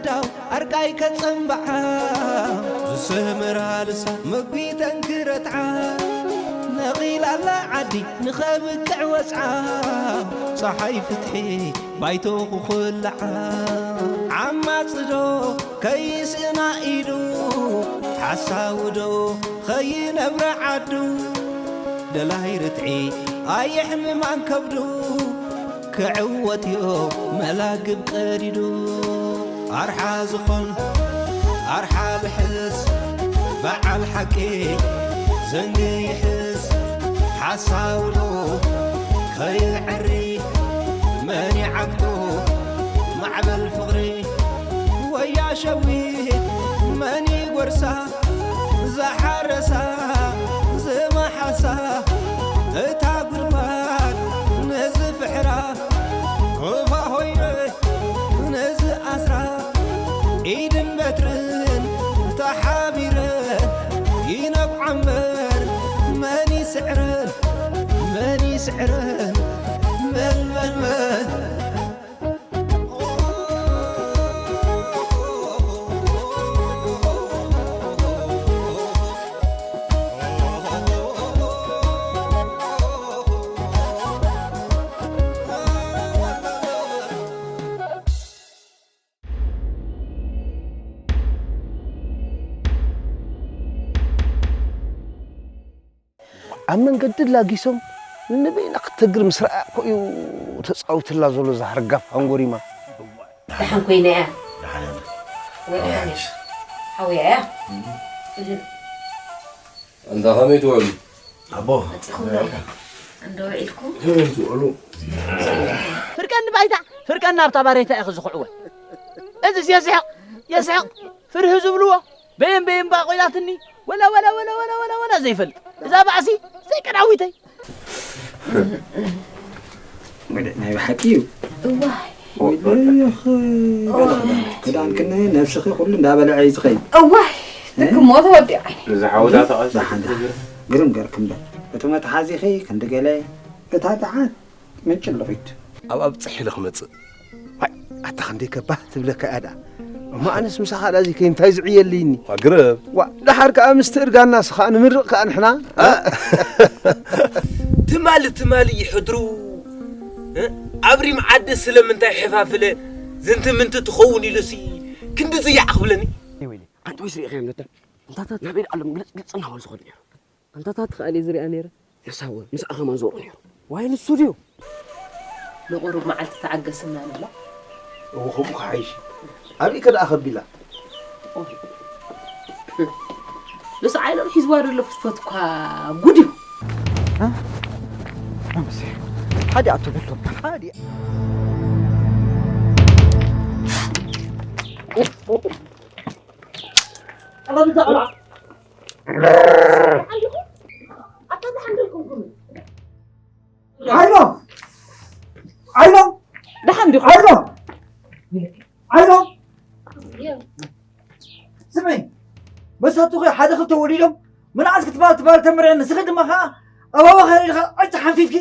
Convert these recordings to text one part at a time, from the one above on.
ዳው ኣርቃይ ከጸንብዓ ዝሰመራ ልሳ መጒተን ክረትዓ ነቒላ ኣላ ዓዲ ንኸብቅዕ ወጽዓ ጸሓይ ፍትሒ ባይቶ ክኹልዓ ዓማጽዶ ከይስእና ኢሉ ሓሳውዶ ኸይነብረ ዓዱ ደላይ ርትዒ ኣየሕምማን ከብዱ ክዕወት እዮ መላግብ ቀዲዱ ኣርሓ ዝኾን ኣርሓ ልሕስ በዓል ሓቂ ዘንጊ ይሕስ ሓሳውዶ ከይዕሪ መን ይዓግቶ ማዕበል ፍቕሪ ወያ ሸዊት መን ይጎርሳ ዝሓረሳ ዝመሓሳ እታ ጉድጓድ ነዚ ፍሕራ ሩፋ ሆይነ ነዚ ኣስራ ኢድን በትርን ተሓቢረ ይነብዓ እምበር መን ይስዕረን መን ይስዕረን መን መን መን ኣብ መንገዲ ላጊሶም ንበይና ክተግር ምስ ረኣያ እኮ እዩ ተጻዊትላ ዘሎ እዛ ሃርጋፍ ሃንጎሪማ። ደሓን ኮይነ እያ። ደሓን እያ። ወይ ደሓን እያ። ሓወይ እያ። እንዳ ከመይ ትበሉ? ኣቦ። መጺኹም ዶ? እንዶ ውዒልኩም? ከመይ ትበሉ? ፍርቀኒ ባይታ፣ ፍርቀኒ ኣብታ ባሬታ ኢኺ ዝኹዕወ። እዚስ የስሕቕ፣ የስሕቕ። ፍርሂ ዝብልዎ በየን በየን ባቆይላትኒ ወላ ወላ ወላ ወላ ወላ ወላ ዘይፈልጥ እዛ ባዕሲ ዘይቀዳዊተይ ወደ ናይ ብሓቂ እዩ እዋይ ወደኽ ክዳንክን ነብስኺ ኩሉ እንዳበለዐ እዩ ዝኸይድ እዋይ ትክሞ ተወዲዐ እዛ ሓውዳ ተቐስ ብሓንዳ ግርም ገርክ እምበር እቲ መትሓዚኺ ክንዲ ገለ እታ ደዓት ምጭልቒት ኣብ ኣብፅሕ ኢለ ክመፅእ ዋይ ኣታ ክንደይ ከባህ ትብለካ እያ ደኣ እሞ ኣነስ ምሳኻ ዳዚ ከይ እንታይ ዝዕየልይኒ ዋ ግረብ ዋ ደሓር ከኣ ምስቲ እርጋናስ ኸኣ ንምርቕ ከኣ ንሕና ትማሊ ትማሊ ይሕድሩ ኣብ ሪም ዓዲ ስለምንታይ ሕፋፍለ ዝንቲ ምንቲ ትኸውን ኢሉሲ ክንዲ ዝያዕ ክብለኒ ሓንቲ ወይስ ርኢኸዮም ነታ እንታታት ናበይ ደኣሎም ግልጽ ግልጽ እናበሉ ዝኸዱ ነይሩ ኣንታታት ከኣል እየ ዝሪኣ ነይረ ንሳወ ምስኣ ከማን ዞሩ ነይሩ ዋይ ንሱ ድዩ ንቑሩብ መዓልቲ ተዓገስና ንብሎ እዎ ከምኡ ክሓይሽ ኣበይ ከ ደኣ ከቢላ ንሱ ዓይኖም ሒዝዋ ዘሎ ፍትፈት እኳ ጉድ እዩ ሓዲኣ ትብሎም ሓዲኣ ዓይኖ ዓይኖ ደሓን ዲኹም? ዓይኖ ዓይኖ ስምዒ መሳቱኺ ሓደ ክልተ ወሊዶም መናእስ ክትበሃል ትበሃል ተምርዕኒ ንስኺ ድማ ከዓ ኣባባ ኸይረ ኢልኻ ዕጭ ሓንፊፍኪ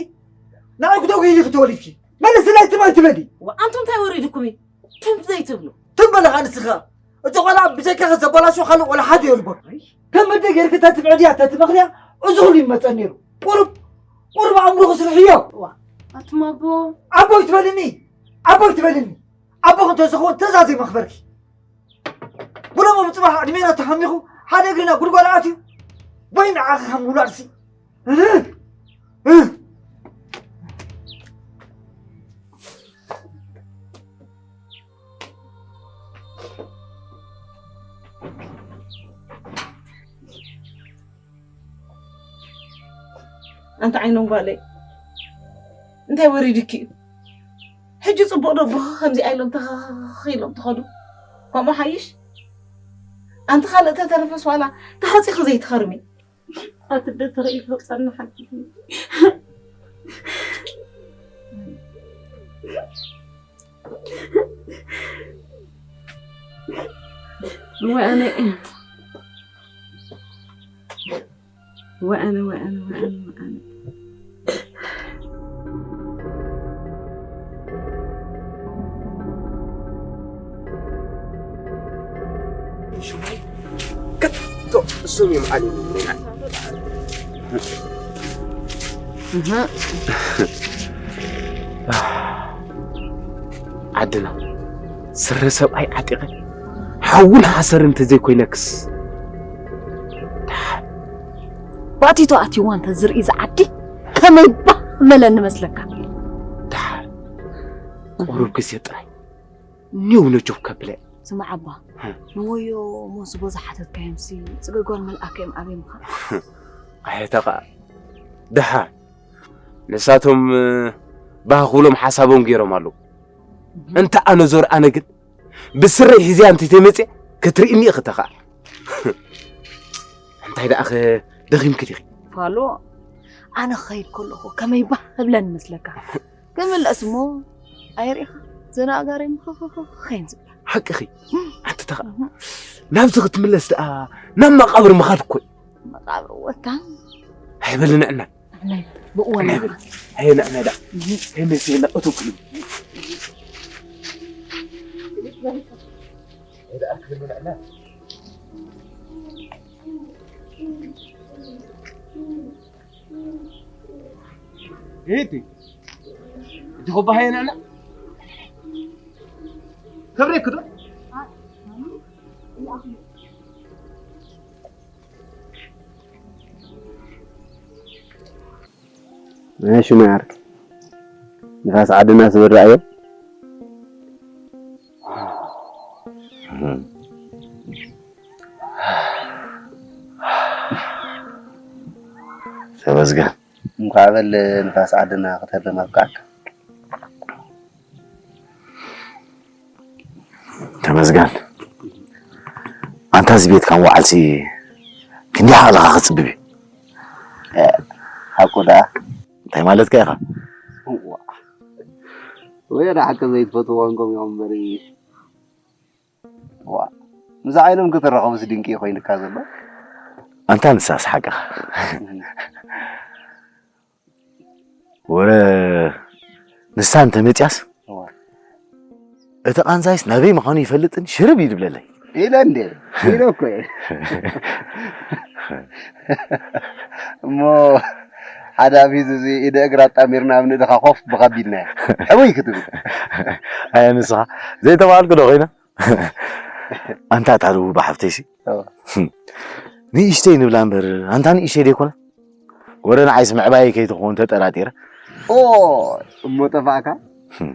ንዓይ ክተውግይኒ ክትወሊድኪ መልስለይ ትም ኣይትበሊ ኣንቱም እንታይ ወሪድኩም እዩ ትም ዘይትብሉ ትም በለኻ ንስኻ እቲ ቆልዓ ብጀካኻ ዘበላሹ ካልእ ቆልዓ ሓደ የልቦን ከም መደ ጌርክ እታ ትብዕድያ እታ ትመኽርያ እዚ ኩሉ ይመፀ ነይሩ ቁሩብ ቁሩብ ኣእምሮኺ ስርሕዮ ኣቱም ኣቦ ኣቦይ ትበልኒ ኣቦይ ትበልኒ ኣቦኺ እንተዝኸውን ትእዛዝ ይመኽበርኪ ብሎሞ ብፅባሕ ዕድሜና ተሃሚኹ ሓደ እግርና ጉድጓድ ኣትዩ ወይ ንዓኺ ከም ምውላድሲ ኣንቲ ዓይኖም ጓለይ እንታይ ወሪድኪ እዩ ሕጂ ፅቡቕ ዶ ብኸ ከምዚኣ ኢሎም ተኸኸኸ ኢሎም ትኸዱ ከምኡ ሓይሽ ኣንቲ ካልእ ተተረፈስ ዋላ ተሃፂኺ ዘይትኸርሚ ኣትደ ተረኢቶ ጸንሓኪ ወኣነ ወኣነ ወኣነ ወኣነ ወኣነ ሽማይ ከቶ እሱም እዮም ኣልዩኒ። ዓድና ስረ ሰብኣይ ዓጢቐ ሓውን ሓሰር እንተዘይኮይነክስ። ባቲቶ ኣትይዋ እንተ ዝርኢ ዝዓዲ ከመይ ባህ መለኒ መስለካ። ደሓር ቁሩብ ግዜ ጥራይ ኒው ነጆብ ከብለ። ስማዕ ኣባ፣ ንወዮ ሞስቦ ዝሓተትካዮምሲ ጽገ ጓል መልኣከ እዮም ኣብዮምኻ። ኣየታ ኸኣ ደሓር ንሳቶም ባህ ክብሎም ሓሳቦም ገይሮም ኣለዉ። እንተ ኣነ ዞር ኣነ ግን ብስረይ ሒዝያ እንተተመጽየ ክትርእኒ ኢኺ ተኸኣ። እንታይ ደኣ ኸ ደኺምኪ ዲኺ? ፋሎ፣ ኣነ ክኸይድ ከለኹ ከመይ ባህ እብለኒ መስለካ? ክምለስ እሞ ኣይርኢኻ ዘናጋሪ ምኽኽኽኽኸይን ዝብላ። ሓቅኺ። ኣንቲ ተኸኣ ናብዚ ክትምለስ ደኣ ናብ መቓብር ምኻድ እኮ እዩ። መቓብር ወታ። ኣይበል ንዕና። ንዕናይ ብእዋን ናይ ይብል። በል። ኣየ ንዕና ደኣ። ኣይመጽእና እቶ ክሉ። እቲ እቲ ኹባሃየ ንዕና። ተብሬክ ዶ? ናይ ሽማይ ዓርኪ ንፋስ ዓድና ስብል ረኣዮ። ተመስገን። እንኳዕ በል ንፋስ ዓድና ክትህለም ኣብቃዓካ። ተመስገን። ኣንታ እዚ ቤትካ ምውዓልሲ ክንደይ ዓቕልኻ ክጽብብ እዩ? ሓቁ ደኣ። እንታይ ማለትካ ኢኻ? እዋ። ወይ ደኣ ሓቂ ዘይትፈትዎ ኮንኩም እዮም እምበሪ። ዋ፣ ምስ ዓይኖም ክትራኸቡስ ድንቂ እዩ ኮይኑካ ዘሎ። ኣንታ ንሳስ ሓቅኻ። ወረ ንሳ እንተ መጽያስ፣ እዋ። እቲ ቃንዛይስ ናበይ ምዃኑ ይፈልጥን ሽርብ እዩ ዝብለለይ። ኢለ እንዴ? ኢለ እኮ እየ። እሞ ሓደ ኣብ ሒዙ እዚ ኢደ እግራ ኣጣሚርና ኣብ ንእድኻ ኮፍ ብኸቢድናዮ። ሕውይ ክትብል። ኣየ ንስኻ ዘይተባልኩ ዶ ኮይነ? ኣንታ እታ ርቡባ ሓፍተይሲ? እዎ። ንእሽተይ ንብላ እምበር፣ ኣንታ ንእሽተይ ደይኮነ? ወረ ንዓይስ ምዕባየይ ከይትኸውን ተጠራጢረ። ኦ፣ እሞ ጠፋእካ? ህም።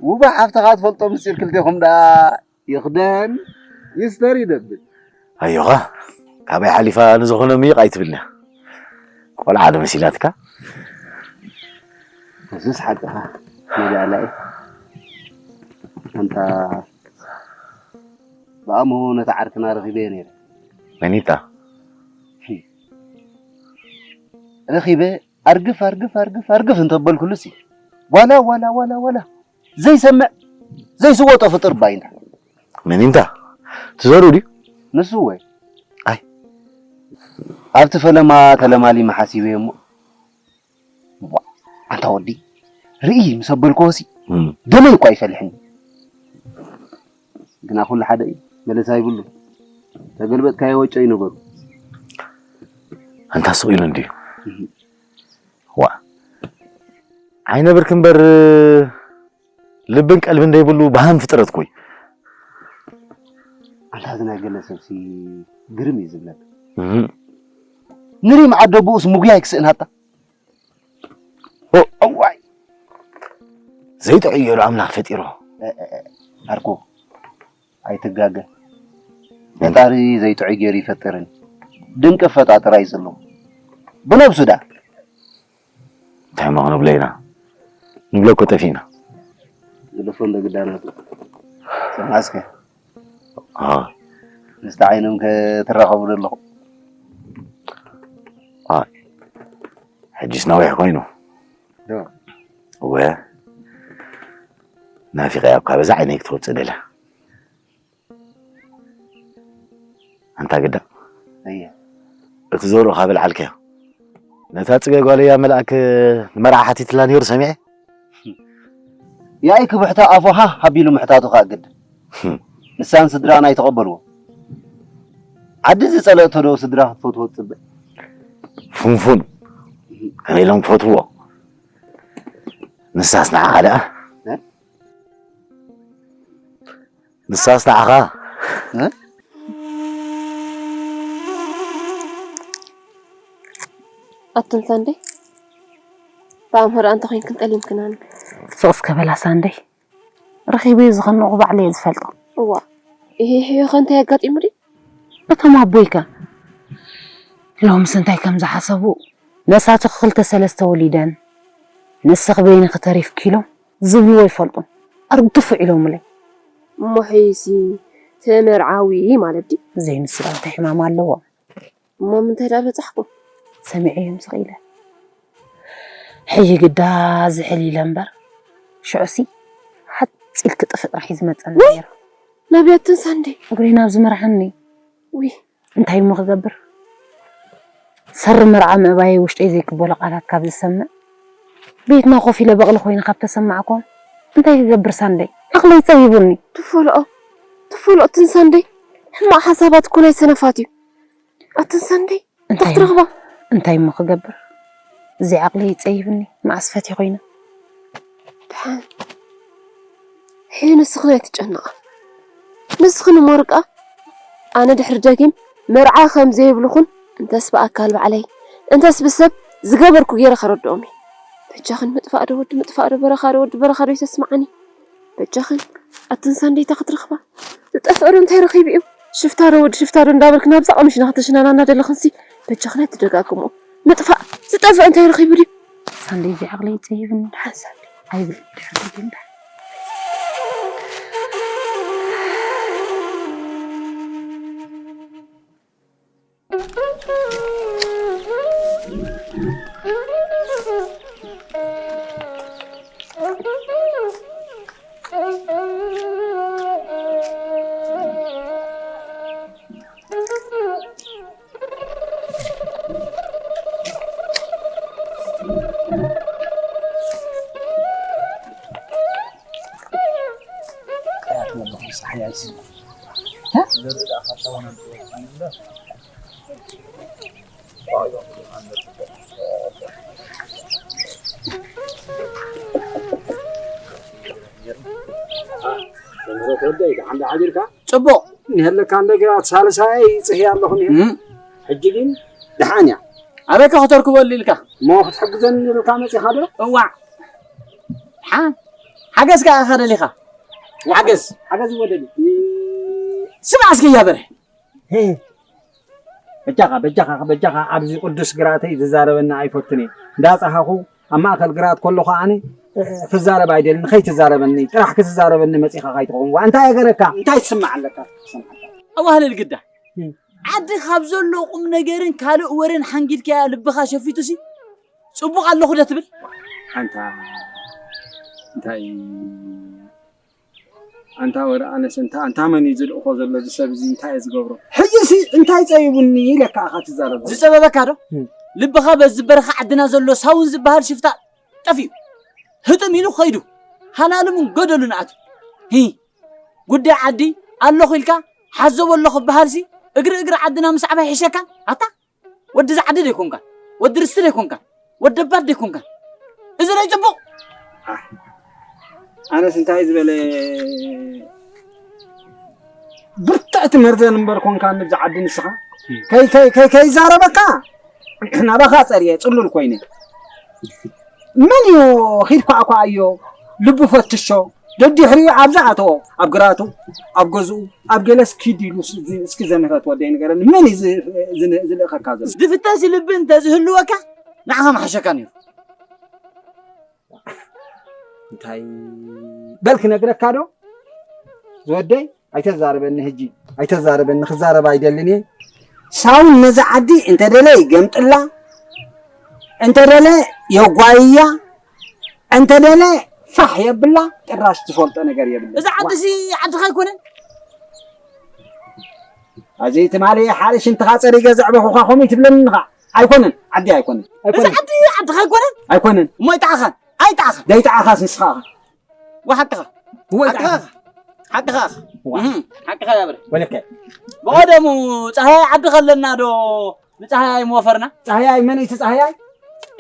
ውባ ሓፍትኻ ትፈልጦ ምስጢር ክልቴኹም ደኣ ይኽደን ይስተር ይደብል። ኣዮኻ፣ ካባይ ሓሊፋ ንዝኾነ ምይቕ ኣይትብልና። ቆልዓ ዶ መሲላትካ? እሱስ ሓቅኻ፣ መዳእላይ። ኣንታ ብኣምሆ ነታ ዓርክና ረኺበዮ ነይረ። መኒታ? ረኺበ ኣርግፍ፣ ኣርግፍ፣ ኣርግፍ፣ ኣርግፍ እንተበልኩሉሲ፣ ዋላ፣ ዋላ፣ ዋላ፣ ዋላ ዘይሰምዕ ዘይስወጦ ፍጡር ባይና። መኒንታ? ትዘሩ ድዩ? ንሱ ወይ? ኣይ። ኣብቲ ፈለማ ተለማሊመ ሓሲበ እሞ፣ ዋ፣ ኣንታ ወዲ፣ ርኢ ምስ ኣበልክዎሲ፣ እም። ደመይ እኳ ኣይፈልሕን። ግና ኩሉ ሓደ እዩ፣ መለሳ ይብሉ። ተገልበጥካዮ ወጮ እዩ ነገሩ። ኣንታ ስቕ ኢሉ እንድዩ። እህ። ዋ፣ ዓይነ ብርክ እምበር፣ ልብን ቀልብን ዘይብሉ በሃም ፍጥረት እኮ እዩ። ኣንታ እዚ ናይ ገለ ሰብሲ ግርም እዩ ዝብለካ። እህ። ንሪም ዓደቦኡስ ምጉያይ ክስእናታ። ኦ፣ እዋይ! ዘይጥዑይ ገይሩ ኣምላኽ ፈጢሮ። እ፣ እ፣ እ፣ ዓርኩ፣ ኣይትጋገ። ፈጣሪ ዘይጥዑይ ገይሩ ይፈጥርን። ድንቂ ኣፈጣጥራ እዩ ዘለዎ። ብነብሱ ደኣ። እንታይ እሞ ክንብሎ ኢና? ንብሎ እኮ ጠፊእና። ግደፎ እንደ ግዳናቱ። ሰማዕስከ? አ። ምስቲ ዓይኖም ከ ትራኸቡ ዶ ኣለኹም? አ። ሕጂስ ነዊሕ ኮይኑ። ዶ? እወ። ናፊቐያ እኳ በዛ ዓይነይ ክትወጽእ ደልያ። ኣንታ ግዳ። ኣየ። እቲ ዘርኡ ካብ ኣልዓልካዮ። ነታ ጽገ ጓለያ መልኣክ ንመርዓ ሓቲትላ ነይሩ ሰሚዐ። ያኢ ክብሕታ ኣፉ ሃ ኣቢሉ ምሕታቱ ከኣ ግድ። ህም። ንሳን ስድራኣን ኣይተቐበልዎ። ዓዲ ዝጸለእቶ ዶ ስድራ ክትፈትዎ ትጽበ? ፍንፉን። ከመይ ኢሎም ክፈትዎ? ንሳስ ንዓኻ ደኣ? እ? ንሳስ ንዓኻ? እ? ኣትን ሳንደይ፣ ብኣምሆ ደኣ እንተ ኾይንክን ጠሊምክናኒ። ስቕ እስከ በላ ሳንደይ። ረኺበዮ ዝኸንኹ ባዕለይ እየ ዝፈልጦ። እዋ፣ ይሄ ሕዮ ኸ እንታይ ኣጋጢሙ ድዩ? እቶም ኣቦይከ ሎምስ እንታይ ከም ዝሓሰቡ? ነሳቱ ክልተ ሰለስተ ወሊደን ንስኺ በይንኺ ተሪፍኪ ኢሎም ዝብልዎ ይፈልጡን ኣርግፉ ኢሎምለይ። እሞ ሕይሲ ተመርዓዊ ማለት ድዩ? ዘይንሱ ደኣ እንታይ ሕማም ኣለዎ? እሞ ምንታይ ደኣ በጻሕኩም? ሰሚዐዮም ስቕ ኢለ። ሕይ ግዳ ዝሕል ኢለ እምበር፣ ሽዑሲ ሓጺል ክጥፍእ ጥራሕ እዩ ዝመጸኒ ወይ! ነይሩ። ናብያትን ሳንዴ? እግረይ ናብ ዝመርሓኒ። ውይ! እንታይ እሞ ክገብር? ሰሪ መርዓ ምእባየይ ውሽጠይ ዘይቅበሎ ቃላት ካብ ዝሰምዕ፣ ቤትና ኮፍ ኢለ በቕሊ ኮይነ ካብ ተሰማዕኮ፣ እንታይ ክገብር ሳንደይ? ዓቕለይ ጸቢቡኒ። ትፈለኦ፣ ትፈለኦ፣ ኣትን ሳንደይ፣ ሕማቕ ሓሳባት እኮ ናይ ሰነፋት እዩ። ኣትን ሳንደይ፣ እንታይ እንታይ ክትረኽባ? እንታይ እሞ ክገብር? እዚ ዓቕለይ ይጸይብኒ፣ መዓስ ፈትየ ኮይነ? ደሓን። ሕጂ ንስኽን ኣይትጨነቓ። ንስኽን እሞ ርቃ፣ ኣነ ድሕሪ ደጊም መርዓ ከም ዘይብልኹን፣ እንተስ ብኣካል ባዕለይ፣ እንተስ ብሰብ ዝገበርኩ ገይረ ከረድኦም እየ። በጃኽን ምጥፋእ ዶ ወዲ ምጥፋእ ዶ በረኻ ዶ ወዲ በረኻ ዶ ይተስምዓኒ? በጃኽን ኣትን ሳንዴ እንታይ ክትረኽባ? ዝጠፍአ ዶ እንታይ ረኺቡ እዩ? ሽፍታ ዶ ወዲ ሽፍታ ዶ እንዳበልክን ኣብዛ ቀምሽና ከተሽናናና ደለኽንሲ በጃኽን ኣይትደጋግሞ። ምጥፋእ ዝጠፍአ እንታይ ረኺቡ ድዩ? ሳንዴ እዚ ዓቕለይ ይጸይብኒ። ደሓን ሳንዴ ኣይብል ድሕር ድግምዳ። ጽቡቕ። ንህለካ እንደ ግራት ሳልሳይ ይጽህያ ኣለኹ እኒሀ። እም። ሕጂ ግን ደሓን እያ። ኣበይ ከ ከተርክበሉ ኢልካ? እሞ ክትሕግዘኒ ኢልካ መጺኻ ዶ? እዋዕ። ሓ-፣ ሓገዝ ከኣ ኢኻ ደሊኻ? ሓገዝ። ሓገዝ እወ ደሊ። ስማዕ እስከ እያ በርሀ። በጃኻ፣ በጃኻ፣ በጃኻ ኣብዚ ቅዱስ ግራተይ ዝዛረበኒ ኣይፈቱን እየ። እንዳጻሃኹ ኣብ ማእከል ግራት ከሎ ከኣ ኣነ፣ እ፣ እ፣ ክዛረብ ኣይደልን፣ ከይትዛረበኒ፣ ጥራሕ ክትዛረበኒ መጺኻ ከይትኸውን። ዋ፣ እንታይ እገረካ? እንታይ ትስማዕ ኣለካ? ትሰምዓካ? ኣዋህልል ግዳ። እም። ዓዲ ካብ ዘሎ ቁም ነገርን ካልእ ወረን ሓንጊድካያ ልብኻ ሸፊቱሲ ጽቡቕ ኣለኹ ዶ ትብል? ኣንታ እንታይ ኣንታ ወረ ኣነስ እንታ፣ ኣንታ መን እዩ ዝልእኾ ዘሎ እዚ ሰብ እዚ እንታይ እየ ዝገብሮ? ሕጂሲ እንታይ ጸቢቡኒ ኢለካ ኢኻ ትዛረብ? ዝጸበበካ ዶ? እም። ልብኻ በዚ በረኻ ዓድና ዘሎ ሳውን ዝበሃል ሽፍታ ጠፊኡ። ህጥም ኢሉ ኸይዱ። ሃላልሙን ገደሉን ኣትዩ። ሂ። ጉዳይ ዓዲ ኣለኹ ኢልካ ሓዘቦ ኣለኹ በሃልሲ እግሪ እግሪ ዓድና ምስዓብ ኣይሕሸካን? ኣታ ወዲ ዛዕዲ ደይኮንካ፣ ወዲ ርስቲ ደይኮንካ፣ ወዲ ኣባት ደይኮንካ። እዚ ደይ ጽቡቕ? ኣህ፣ ኣነስ እንታይ ዝበለ ብርትዕቲ መርዘን እምበር ኮንካ ንብዚ ዓዲ ንስኻ። ከይ-፣ ከይ-፣ ከይ-፣ ከይዛረበካ ናባኻ ጸርየ ጽሉል ኮይነ። መን እዩ ኺድ ኳዕኳዓዮ፣ ልቡ ፈትሾ፣ ደድሕሪኡ ኣብዛ ኣተዎ፣ ኣብ ግራቱ፣ ኣብ ገዝኡ፣ ኣብ ገለስ ኪድ ኢሉ ስ-፣ ዝ-፣ እስኪ ዘምህረት ወደይ ንገረኒ፣ መን እዩ ዝ-፣ ዝ-፣ ዝልእኸካ ዘሎ? ድፍተሲ ልቢ እንተ ዝህልወካ፣ ንዓኻ ምሓሸካ ነይሩ። እንታይ በል ክነግረካ ዶ? ዝወደይ፣ ኣይተዛርበኒ ሕጂ፣ ኣይተዛርበኒ፣ ክዛረብ ኣይደልን እየ። ሳውን ነዛ ዓዲ እንተደለ ይገምጥላ፣ እንተደለ የጓይያ፣ እንተደለ ፋሕ የብላ፣ ጭራሽ ዝፈልጦ ነገር የብልን። እዛ ዓዲ ሲ ዓድኻ ኣይኮነን? ኣዚ ትማሊ ሓደ ሽንትኻ ጸሪገ ዘዕበኹኻ ከምኡ ትብለኒ ኢኻ። ኣይኮነን፣ ዓዲ ኣይኮነን። እዚ ኣይኮነን። ዓዲ ዓድኻ ኣይኮነን? ኣይኮነን። እሞ ኣይጠዓኻን፣ ኣይጠዓኻን። ደይጠዓኻስ ንስኻ ኢኻ። ወሓቅኻ። እወ፣ ሓቅኻ። ይጠዓኻ። ሓቅኻ። እህ፣ ሓቅኻ ያብረ። ወለከ። ብቐደሙ ጸሃያይ ዓዲ ከለና ዶ ንጸሃያይ ምወፈርና? ጸሃያይ መን እዩ እቲ ጸሃያይ?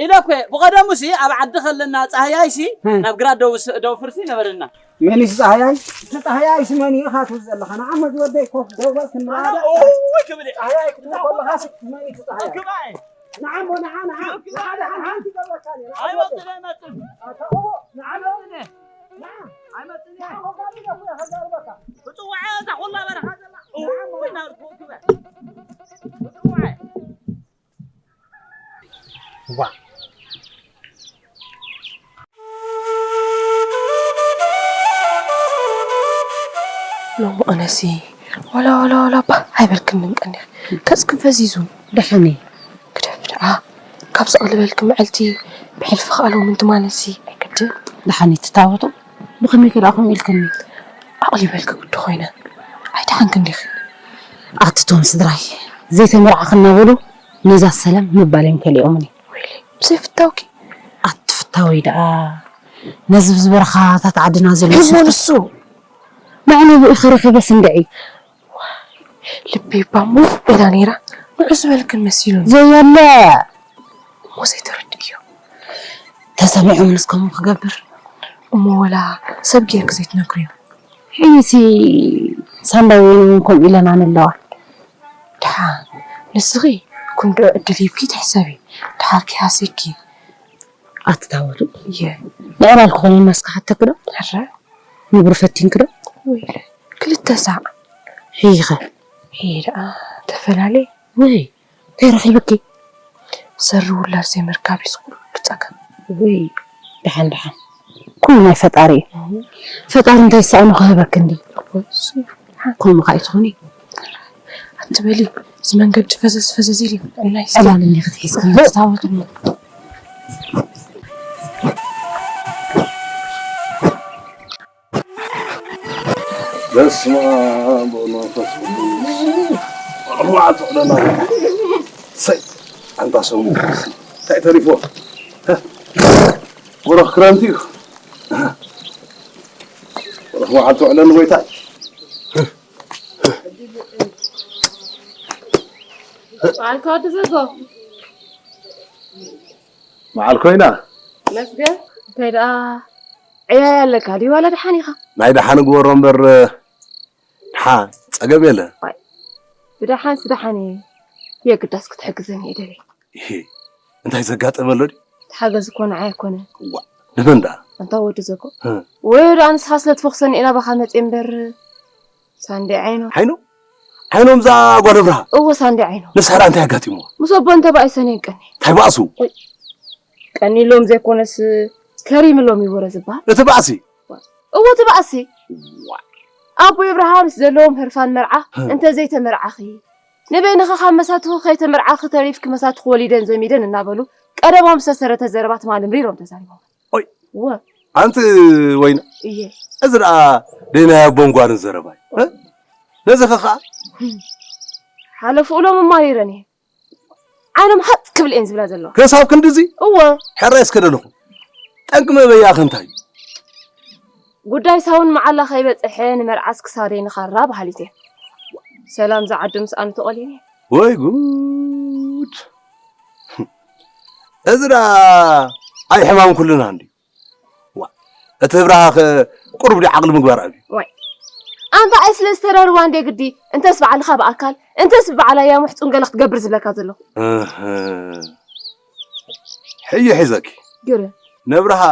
ኢለ እኮ፣ ብቐደሙሲ ኣብ ዓዲ ከለና ጸሃያይሲ፣ እ። ናብ ግራት ደው ስ-፣ ደው ፍርሲ ነበረና። መን እዩ ጸሃያይ? እቲ ጸሃያይሲ መን እዩ ኢኻ ትብል ዘለኻ? ንዓመት ወደይ ኮፍ ደው በል ክንረዳእ። ኣነ፣ ኦይ፣ ክብል እየ። ጸሃያይ ክትብል ከለኻሲ መን እዩ እቲ ጸሃያይ? ክባይ። ንዓ እሞ፣ ንዓ፣ ንዓ። ክባይ። ንዓ፣ ንዓ፣ ሓንቲ ገብረካ እየ። ንዓ፣ ኣይወጽእ፣ ኣይመጽእ። ኣታ፣ ኦ፣ ንዓ፣ ኣይመጽእ። ንዓ። ኣይመጽእን እየ። ንዓ፣ ኮፍ በል፣ ኮፍ በል፣ ኮፍ በል። ብጽዋዕ እዛ ኩላ በረኻ ዘላ። ንዓ እሞ፣ እውይ፣ ንዓ። ናብ ርኩብ ክበል። ብጽዋዕ። ዋ። ሎሚ ኣነሲ ዋላ ዋላ ዋላ ባ ኣይበልክን ቀኒኽ። ገጽኪ ፈዚዙ። ደሓን እየ። ግደፍ ደኣ። ካብ ስቕ ዝበልኪ መዓልቲ ብሕልፊ ከኣ ሎሚ እንትማነሲ ኣይከብድን። ደሓን እየ ትታወቱ። ብኸመይ ከ ደኣ ከምኡ ኢልክኒ? ኣቕሊበልኪ ግዲ ኮይነ። ኣይደሓንክን ዲኺ? ኣቲ ቶም ስድራይ ዘይተመርዓኺ እናበሉ ነዛ ሰላም ምባል እዮም ከሊኦምኒ። ወይለይ፣ ብዘይፍታውኪ። ኣቲ ፍታወይ ደኣ ነዚ ብዝበረኻታት ዓድና ዘሎ እሞ ሽፍታ ንሱ መዕለቢኡ ከረኺበስ እንድዒ። ልበይ ባሞ ኢላ ነይራ። ንዑ ዝበልክን መሲሉኒ። ዘየለ። እሞ ዘይተረድእዮ። ተሰሚዖምንስ ከምኡ ክገብር? እሞ ወላ ሰብ ጌርኪ ዘይትነግርዮ? ሕጂሲ ሳንዳይ ወይኒ እውን ከምኡ ኢለና ንለዋ። ደሓን ንስኺ ክንድዑ ዕድል ሂብኪ ትሕሰቢ። ደሓር ከይሃሰኪ። ኣትታወቱ። እየ። ምዕባል ክኾነና እስከ ሓተኪ ዶ? ሕረ። ንብሩ ፈቲንኪ ዶ? ወይለ። ክልተ ሳዕ። ሕይኸ? ሕይ ደኣ ተፈላለየ። ወይ፣ እንታይ ረኺብኪ? ሰሪ ውላድ ዘይምርካብ እዩ ኩሉ ጸገም። ወይ፣ ደሓን ደሓን። ኩሉ ናይ ፈጣሪ እዩ። እህ። ፈጣሪ እንታይ ዝሰኣኖ ክህበኪ እንዲ። እሱ። ከምኡ ከኣ ኣይትኹኒ። ኣትበሊ፣ እዚ መንገዲ ፈዘዝ ፈዘዝ ኢሉ እዩ። እናይ እስኪ። ዕላል እንዲ ክትሒዝ ከም ዝታወት እሞ። በስመ ኣብ ወወልድ ወመንፈስ ቅዱስ። ኣርባዕተ ዕለና። ሰይ፣ ኣንታ ሰሙ። እንታይ ተሪፎ? ወረኽ ክረምቲ እዩ። ወረኽ መዓልቲ ውዕለኒ ጎይታይ። መዓልካ ወዲ ዘጎ። መዓል ኮይና። መስገን። እንታይ ደኣ ዕያይ ኣለካ ድዩ ዋላ ደሓን ኢኻ? ናይ ደሓን ግበሮ እምበር፣ ደሓን ጸገም የለ። ዋይ፣ ብደሓንስ ደሓን እየ። የግዳስ ክትሕግዘኒ እየ ደልየ። እሂ፣ እንታይ ዘጋጠመ ኣሎ ድዩ? እቲ ሓገዝ እኮ ንዓይ ኣይኮነን። ዋ፣ ንመን ደኣ? ኣንታ ወዲ ዘጎ። እ። ወይ ደኣ ንስኻ ስለ ትፈኽሰኒ እየ ናባኻ መጽየ እምበር፣ ሳንዴ ዓይኖ። ዓይኖ? ዓይኖም እዛ ጓል ኣብርሃ? እወ፣ ሳንዴ ዓይኖ። ንሳ ደኣ እንታይ ኣጋጢምዋ? ምስ ኣቦን ተባኢሰን እየን ቀኒ። እንታይ ባእሱ? ወይ፣ ቀኒሎም ዘይኮነስ ከሪምሎም እዩ ወረ ዝበሃል። እቲ ባእሲ? እወ፣ እቲ ባእሲ። ዋ። ኣቦይ ኣብርሃ ምስ ዘለዎም ህርፋን መርዓ፣ ህ። እንተ ዘይተመርዓኺ፣ ንበይንኺ ካብ መሳትኹ ከይተመርዓኺ ተሪፍኪ መሳትኹ ወሊደን ዘሚደን እናበሉ ቀደሞም ዝተሰረተ ዘረባ ትማሊ ምሪሮም ተዛሪቦም። ኦይ። እወ። ኣንቲ ወይነ። እየ። እዚ ደኣ ደይናይ ኣቦን ጓልን ዘረባ እዩ። እ? ነዚ ኸ ኸዓ? ሓለፍኡ ሎም ኣማሪረን እየ። ዓይኖም ሃጥ ክብል እየን ዝብላ ዘለዋ። ክሳብ ክንድዚ? እወ። ሕራይ እስከ ደለኹ። ጠንቂ መበያኸ እንታይ እዩ? ጉዳይ ሳውን መዓላ ከይበጽሐ ንመርዓስ ክሳደይ ንኻራ በሃሊት እየ። ሰላም ዝዓዱ ምስ ኣኑ ተቖሊኒ። ወይ ጉድ! እዚ ደኣ ኣይ ሕማም ኩልና እንድዩ። ዋ፣ እቲ ህብራሃ ኸ ቁሩብ ድዩ ዓቕሊ ምግባር ኣብዩ? ዋይ። ኣንታ ኣይ ስለ ዝተረርዋ እንደ ግዲ፣ እንተስ ባዕልኻ ብኣካል፣ እንተስ ብባዕላ እያ ምሕጹን ገለ ክትገብር ዝብለካ ዘለኹ። እህ። ሕጂ ሒዘኪ። ግረ። ነብርሃ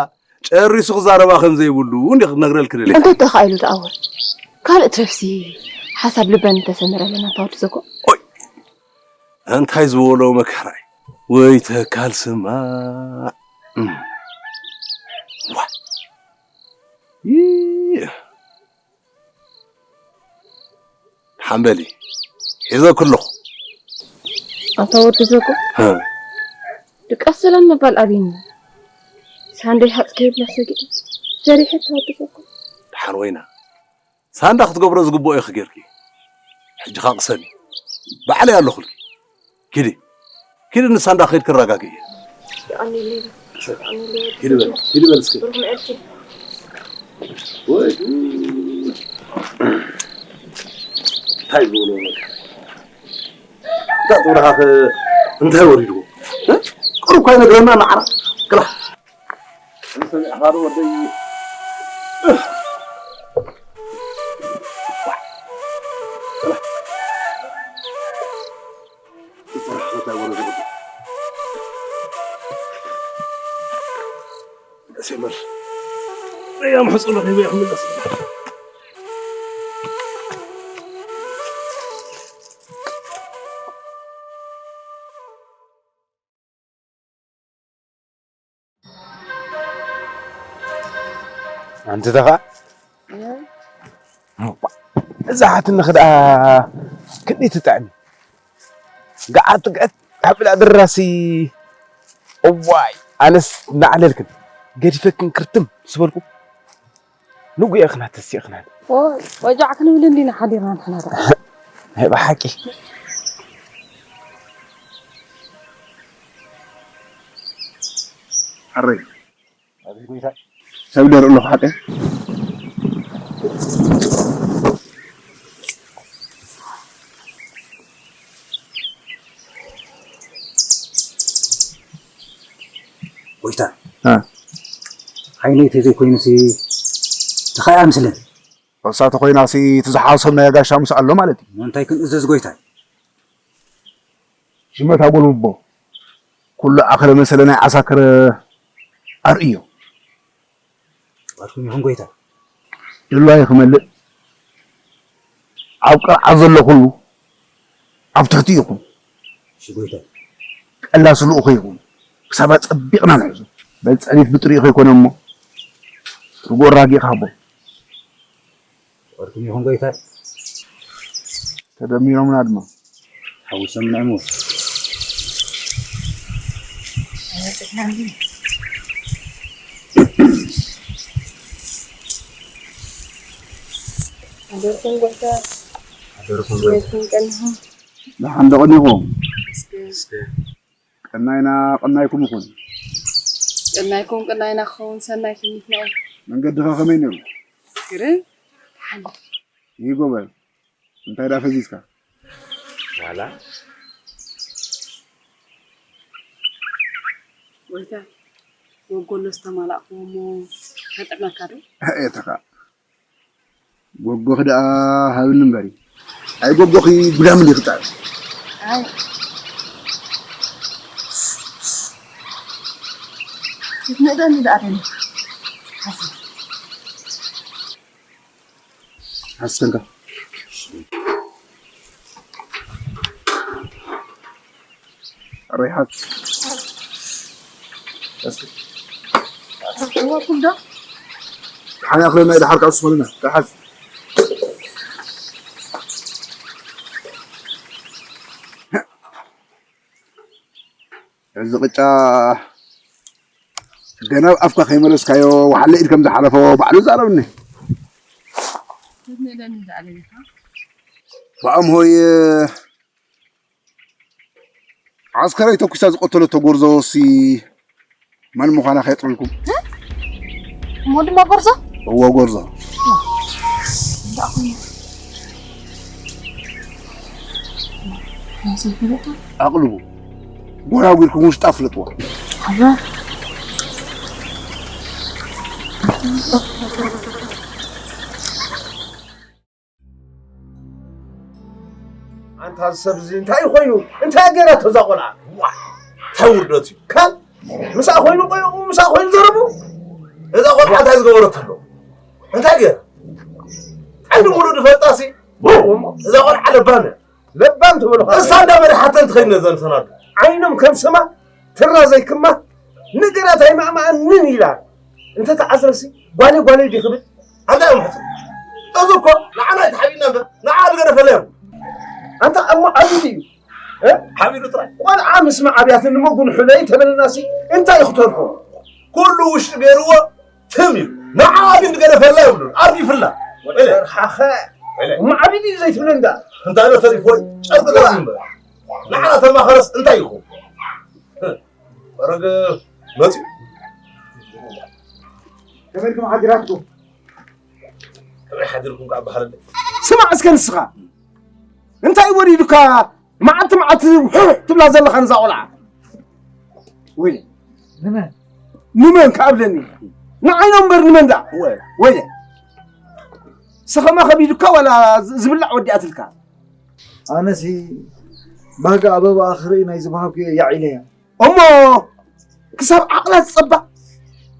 ጨሪሱ ክዛረባ ከም ዘይብሉ እንዲ ክትነግረልኪ ደሊኻ። እንተ ተኻኢሉ ደኣ እወ። ካልእ ትረፍሲ ሓሳብ ልበን እንተሰመረለና እታ ወዲ ዘኮ። ኦይ። እንታይ ዝበሎ መከራ እዩ። ወይ ተካል ስማዕ። እም። ዋ። ይህ። ሓምበሊ። ሒዘኩ ኣለኹ። ኣታ ወዲ ዘጎ። ሀ። ድቃስ ሰላም ምባል ኣብይኒ። ሳንደይ ሃጥ ከይብላ ሰጊኤ። ጀሪሐ ኣታ ወዲ ዘጎ። ደሓን ወይና። ሳንዳ ክትገብሮ ዝግብኦ ኢኺ ጌርኪ። ሕጂ ኸኣ ቅሰኒ። ባዕለይ ኣለኹልኪ። ኪዲ። ኪዲ ንሳንዳ ከይድ ክረጋግእ እየ። የቐንየለይ። የቐንየለይ። ኪዲ በል፣ ኪዲ በል እስኪ። ብሩኽ መዓልቲ። ወይ ጉድ። እንታይ ዝብሎ? እንታይ ጥብርኻ እንታይ ወሪድዎ? ቅሩ እኳ ይነግረና ማዕራ። ክላ ሰሚዕኻ ዶ ወደይ? ደስ ይበል። ያም ሕጹ ለኺቡ ይኽምለስ። ኣንቲ ተኻ እዛ ሓትንኽ ደኣ ክንደይ ትጥዕም? ገዓት ገዐት ሓብላ ድራሲ። እዋይ ኣነስ እናዕለልክን ገዲፈክን ክርትም ስበልኩ። ንጉ ኢኽና ተሲእኽናን። ኦይ፣ ወጃዕ ክንብል እንዲና ሓዲርና ንሕና ደኣ። ናይ ብሓቂ። ኣረይ። ኣቤት ጎይታ። ሰብ ደር ኣለኹ ሓቀ። ጎይታ። እ። ዓይነይ ተዘይኮይኑሲ ተኻያ ምስልን። እሳ ተኾይናሲ እቲ ዝሓሰብናዮ ጋሻ ምስ ኣሎ ማለት እዩ። እንታይ ክንእዘዝ ጎይታይ? ሽመት ኣጎልብቦ፣ ኩሉ ኣኸለ መሰለ ናይ ዓሳከረ ኣርእዮ። ዋልኩም ይኹን ጎይታ። ድላዩ ክመልእ፣ ኣብ ቅርዓት ዘሎ ኩሉ ኣብ ትሕቲ ይኹን። እሺ ጎይታ። ቀላሲ ልኡኹ ይኹን። ክሳብ ኣጸቢቕና ንሕዞ። በል ጸኒት ብጥሪኡ ከይኮነ እሞ፣ ርግኦ ራጊእ ክሃቦ። ወርኩም ይኹን ጎይታይ። ተደሚሮምና ድማ። ሓዊሶምና እሞ። ኣደርኩም ጎይታ። ኣደርኩም ጎይታ። ወይኩም ቀንኹም። ደሓን ዶ ቀኒኹም? እስከ። እስከ። ቀናይና ቀናይኩም ይኹን። ቀናይኩም ቀናይና ክኸውን ሰናይ ትምኒትና እዩ። መንገድኻ ከመይ ነይሩ? ግርም። ደሓን። ይህ ጎበዝ። እንታይ ዳ ፈዚዝካ? ዋላ። ጎይታ፣ ጎጎሎ ዝተማላእክዎ እሞ ከጥዕመካ ዶ? እተኻ። ጎጎኺ ደኣ ሃብኒ እምበሪ። ኣይ ጎጎኺ ጉዳም እንዲ ክጣዕ። ኣይ። ክትንእደኒ ደኣ ደሊ። ሓስብ። ሓስብ እንካ። ኣረይ ሓዝ። እስኪ። እወ፣ ኩም ዶ? ሓና ኣኽለና ኢለ ሓርካ እሱ ኾንና። ተሓዝ። እዚ ቅጫ ገና ኣብ ኣፍካ ከይመለስካዮ፣ ወሓለ ኢድ ከም ዝሓለፎ ባዕሉ ዛረብኒ። ክትንእደኒ ደኣ ደሊኻ? ብኣም ሆይ፣ ዓስከራይ ተኩሳ ዝቐተለቶ ጎርዞ ሲ መን ምዃና ከየጥረልኩም። እሞ ድማ ጎርዞ? እዎ፣ ጎርዞ። ኣቕልቡ። ጎራጒርኩም ውሽጣ ፍለጥዎ። ኣንታ እዚ ሰብ እዚ እንታይ ኮይኑ? እንታይ ገይራቶ እዛ ቆልዓ? ዋ! እንታይ ውርደት እዩ? ካብ ምሳኣ ኮይኑ ቆይቑ፣ ምሳኣ ኮይኑ ዘረቡ። እዛ ቆልዓ እንታይ ዝገበረቶ ኣሎ? እንታይ ገይራ? ዓንዲ ሙሉ ዝፈልጣ ሲ? እዛ ቆልዓ ለባም እያ። ለባም ትበሉ እሳ እንዳ መድሓተን ትኸይድ ነዘን ሰናዱ። ዓይኖም ከም ሰማ ትራ ዘይክማ ነገራት ኣይማእማኣንን ኢላ። እንተ ተዓዝረሲ ጓለይ ጓለይ ዲ ክብል? ኣንታ እዮም ሕቶ። እዚ እኮ ንዓና ኣይተሓቢእና እምበር፣ ንዓ ዝገደፈላ እዮም። ኣንታ እሞ ዓቢዱ እዩ። እ? ሓቢሩ ጥራይ። ቆልዓ ምስ መዓብያትን እሞ ጉንሑለይ ተበለናሲ እንታይ እዩ ክተርፎ? ኩሉ ውሽጢ ገይርዎ ትም እዩ። ንዓ ግን ዝገደፈላ ይብሉን። ኣርዲፍላ። ወደ ርሓኸ። ወለ። እሞ ዓቢዱ እዩ ዘይትብለኒ ደኣ። እንታይ ዶ ተሪፎ? ጨርቂ ጥራይ እምበር። ንዓ ተማኸረስ እንታይ ይኹን? ወረገ መፂኡ። ከመይ ኢልኩም ሓዲራትኩም? ጥራይ ሓዲርኩም ከኣ በሃለለይ። ስማዕ እስከ ንስኻ፣ እንታይ ወሪዱካ መዓልቲ መዓልቲ ውሕሕ ትብላ ዘለኻ ነዛ ቆልዓ? ወይለ። ንመን? ንመን ከኣብለኒ? ንዓይኖም እምበር ንመን ደኣ? ወይለ። ስኸማ ከቢዱካ ዋላ ዝ-፣ ዝብላዕ ወዲኣትልካ? ኣነሲ ባህጊ ኣበባኣ ክርኢ ናይ ዝባህኩ እየ ያዒለያ። እሞ ክሳብ ዓቕላ ዝጸባ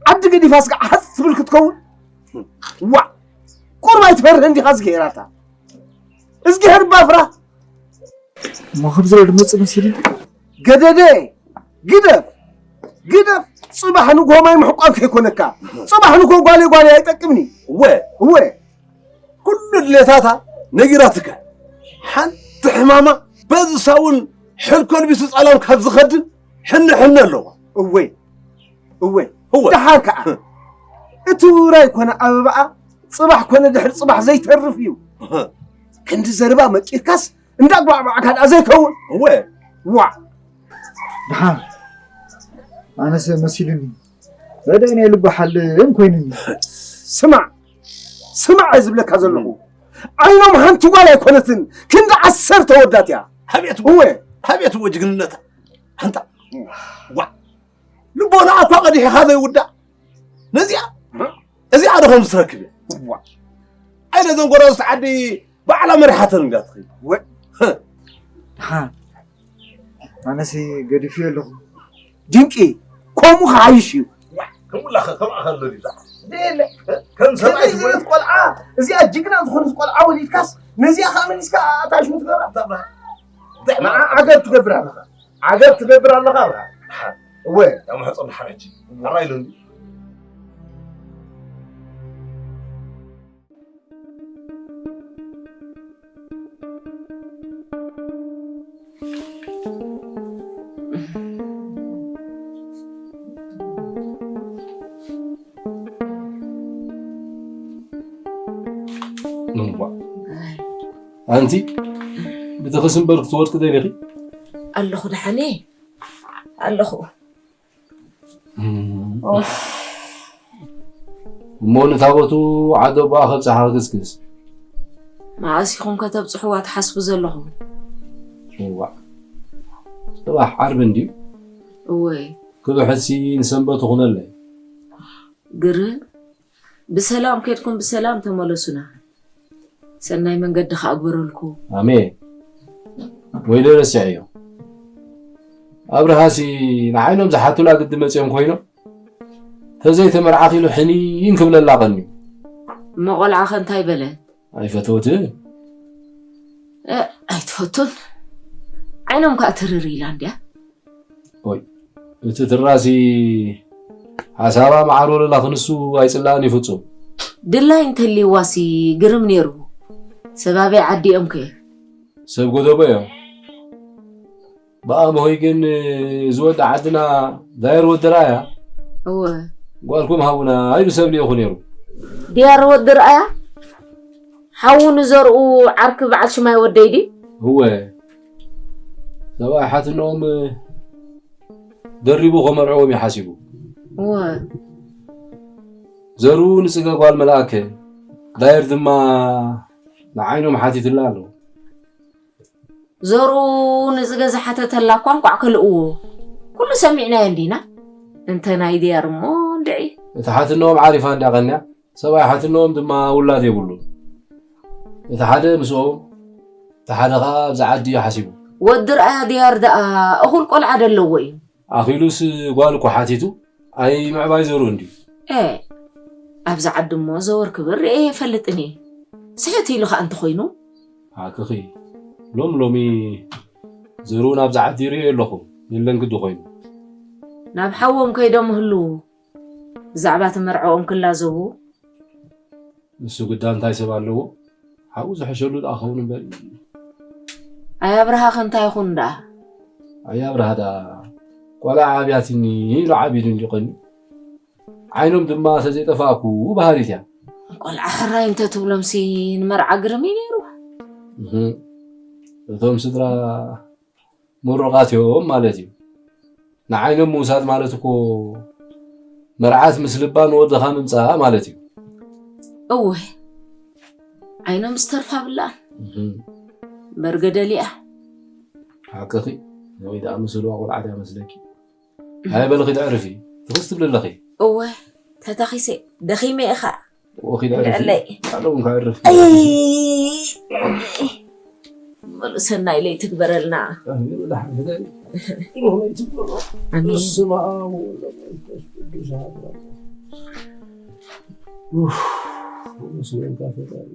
ዓዲ ገዲፋ ስጋዕ ሃጽ ትብል ክትከውን? ዋዕ! ቁርብ ኣይትፈርህን ዲኻ እዝግሄራታ? እዝግሄር እባ ፍራህ! እሞ ከምዚ ዶ ድመጽእ መሲሉ? ገደደ! ግደፍ! ግደፍ! ጽባሕ ንግሆ ማይ ምሕቋን ከይኮነካ። ጽባሕ ንግሆ ጓለይ ጓለይ ኣይጠቅምኒ። እወ! እወ! ኩሉ ድሌታታ ነጊራትካ። ሓንቲ ሕማማ በዚ ሳውን ሕልኮ ልቢሱ ጸላም ካብ ዝኸድን ሕነ ሕነ ኣለዋ። እወይ! እወይ! እወ! ደሓር ከኣ እቲ ውራይ ኮነ ኣበባኣ ጽባሕ ኮነ ድሕሪ ጽባሕ ዘይተርፍ እዩ። እህ። ክንዲ ዘረባ መቂርካስ እንዳጓዕጓዕካ ደኣ ዘይከውን። እወ! ዋዕ! ደሓር ኣነስ መሲሉኒ። ረዳይ ናይ ልቢ ሓልም ኮይኑኒ። ስማዕ! ስማዕ እየ ዝብለካ ዘለኹ። ዓይኖም ሓንቲ ጓል ኣይኮነትን፣ ክንዲ ዓሰርተ ወዳት እያ። ኣቤት እወ! ኣቤት እወ ጅግንነታ። ኣንታ ዋ! ልቦና እኳ ቀዲሕኻ ዘይውዳእ። ነዚኣ፣ እዚኣ ዶ ከምዚ ትረክብ እያ? ዋ! ኣይ ነዘን ጎረባብቲ ዓዲ ባዕላ መሪሓተን እንድያ ትኸይድ። ወ-፣ ደሓን። ኣነሲ ገዲፉ ኣለኹ። ድንቂ፣ ከምኡ ክሓይሽ እዩ። ከምኡላ ከ-፣ ከምኣ ከሎ ድዩ? ደየለ። ከም ሰብኣይ ከመይ ዝበለት ቆልዓ፣ እዚኣ ጅግና ዝኾነት ቆልዓ ወሊድካስ፣ ነዚኣ ከኣ መሊስካ ኣታ ሽሙ ትገብራ? እንታይ ብላ? እንታይ ንዓ ማለት? ዓገብ ትገብር ኣለኻ። ዓገብ ትገብር ኣለኻ። እወ። ያ ማሕጸን ድሓን ሕጂ። ሕራይ ኢሉ እንዲ። እምቧ። ኣንቲ ብተኸስ እምበር ክትወድቂ ደሊኺ? ኣለኹ ደሓነ ኣለኹ። እም። ኦፍ። እሞ ንታቦቱ ዓዲ ኣቦኣ ከብጽሓ ክግስግስ። መኣስ ኢኹም ከተብጽሕዋ ትሓስቡ ዘለኹም? እዋእ። ጽባሕ ዓርቢ እንድዩ። እወይ። ክብሕትሲ ንሰንበት ትኹነለይ። ግርም። ብሰላም ኬድኩም ብሰላም ተመለሱና። ሰናይ መንገዲ ከኣ ግበረልኩም። ኣሜን። ወይለይ ረሲዐዮ። ኣብርሃሲ ንዓይኖም ዝሓቱላ ግዲ መጺኦም ኮይኖም፣ ተዘይተመርዓኺ ኢሉ ሕኒን ክብለላ ቀንዩ። እሞ ቆልዓኸ እንታይ በለት? ኣይፈተወትን። እ፣ ኣይትፈቱን። ዓይኖም ከኣ ትርር ኢላ እንድያ። ኦይ፣ እቲ ትራሲ ሓሳባ መዓር ወለላ ክንሱ ኣይጽላእን እዩ ፍጹም። ድላይ እንተልይዋሲ ግርም ነይሩ። ሰብ ኣበይ ዓዲ እዮም ከ? ሰብ ጎደቦ እዮም። ብኣምሆይ ግን እዚ ወዲ ዓድና ዳየር ወዲ ርኣያ። እወ። ጓልኩም ሃቡና ኢሉ ሰብ ልኢኹ ነይሩ። ዲያር ወዲ ርኣያ? ሓዉ ንዘርኡ ዓርኪ በዓል ሽማይ ወደይ ድዩ? እወ። ሰብኣይ ሓትንኦም ደሪቡ ከመርዕዎም እዩ ሓሲቡ። እወ። ዘርኡ ንጽገ ጓል መልኣከ፣ ዳየር ድማ ንዓይኖም ሓቲትላ ኣሎ። ዘርኡ ንጽገ ዝሓተተላ እኳ እንቋዕ ከልእዎ። ኩሉ ሰሚዕናዮ እንዲና። እንተ ናይ ዲያር እሞ እንድዒ። እታ ሓትንኦም ዓሪፋ እንድያ ቀንያ። ሰብኣይ ሓትንኦም ድማ ውላድ የብሉን። እቲ ሓደ ምስኦም፣ እቲ ሓደ ኸኣ ኣብዚ ዓዲ እዩ ሓሲቡ። ወዲ ርኣያ ድያር ደኣ እኹል ቆልዓ ደለዎ እዩ። ኣኺሉስ ጓል እኮ ሓቲቱ ኣይ ምዕባይ ዘሩ እንድዩ። ኤ፣ ኣብዚ ዓዲ እሞ ዘወር ክብል ርእየ የፈልጥን እየ። ስሕት ኢሉ ኸኣ እንተኾይኑ? ሓቅኺ። ሎም ሎሚ ዘሩ ናብዚ ዓዲ ይርእዮ ኣለኹ። የለን ግዲ ኮይኑ። ናብ ሓዎም ከይዶም ህልዉ። ብዛዕባ እቲ መርዕኦም ክላዘቡ። ንሱ ግዳ እንታይ ሰብ ኣለዎ? ሓው ዝሕሸሉ ደኣ ኸውን እምበር። ኣይ ኣብርሃ ከ እንታይ ይኹን ደኣ? ኣይ ኣብርሃ ደኣ ቆልዓ ኣብያትኒ ኢሉ ዓቢዱ እንድዩ ቀንዩ። ዓይኖም ድማ ተዘይጠፋእኩ በሃሊት እያ። ቆልዓ ሕራይ እንተ ትብሎምሲ ንመርዓ ግርም እዩ ነይሩ። እህ። እቶም ስድራ ምሩቓት እዮም ማለት እዩ። ንዓይኖም ምውሳድ ማለት እኮ መርዓት ምስ ልባ ንወድኻ ምምጻእ ማለት እዩ። እወ፣ ዓይኖም ዝተርፋ ብላን በርገደሊኣ። ሓቅኺ። ወይ ደኣ ምስልዋ ቆልዓ ድያ መስለኪ? ኣይ በልኺ፣ ተዕርፊ። ትኽስ ትብሊ ኣለኺ። እወ፣ ተታኺሰ ደኺመ ኢኻ። ወኺድ ኣረፍ። ለለይ። ኣሎም ካረፍ። ኣይ። በሉ ሰናይ ለይቲ ግበረልና። ኣሜን። በስመ ኣብ ወወልድ ወመንፈስ ቅዱስ ኣሐዱ ኣምላክ። ኡፍ፣ መስገንካ ፈጣሪ።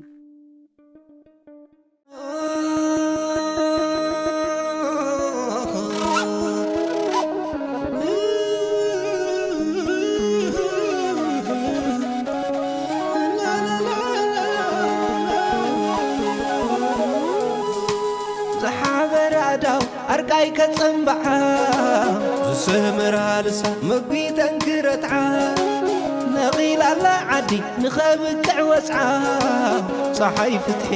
ዝሓበረ ኣዳው ኣርቃይ ከጸምብዓ፣ ዝሰመራ ልሳ መጒተን ክረትዓ፣ ነቒላላ ዓዲ ንኸብቅዕ ወጽዓ፣ ጸሓይ ፍትሒ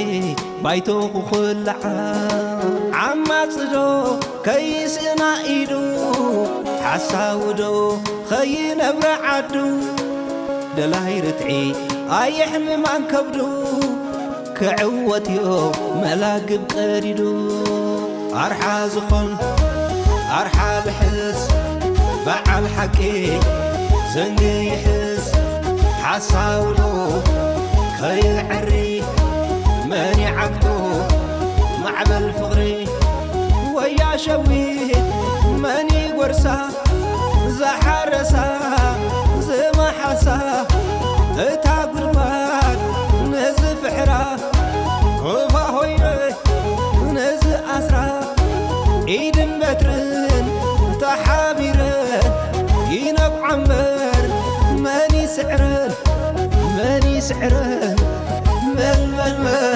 ባይቶ ክኹልዓ። ዓማጽዶ ከይስእና ኢዱ፣ ሓሳውዶ ከይነብረ ዓዱ፣ ደላይ ርትዒ ኣየሕምማን ከብዱ፣ ክዕወትዮ መላግብ ቀዲዱ። ኣርሓ ዝኾን ኣርሓ ልሕስ፣ በዓል ሓቂ ዘንጊ ይሕስ፣ ሓሳውዶ ከይዕሪ፣ መን ይዓግቶ ማዕበል ፍቕሪ፣ ወያ ሸዊት መን ይጎርሳ፣ ዝሓረሳ ዝመሓሳ፣ እታ ጉድጓድ ነዚ ፍሕራ፣ ኮፋ ሆይነ ነዚ ኣስራ፣ ኢድን በትርን ተሓቢረን ይነብዓ እምበር፣ መን ይስዕረን፣ መን ይስዕረን፣ መን፣ መን፣ መን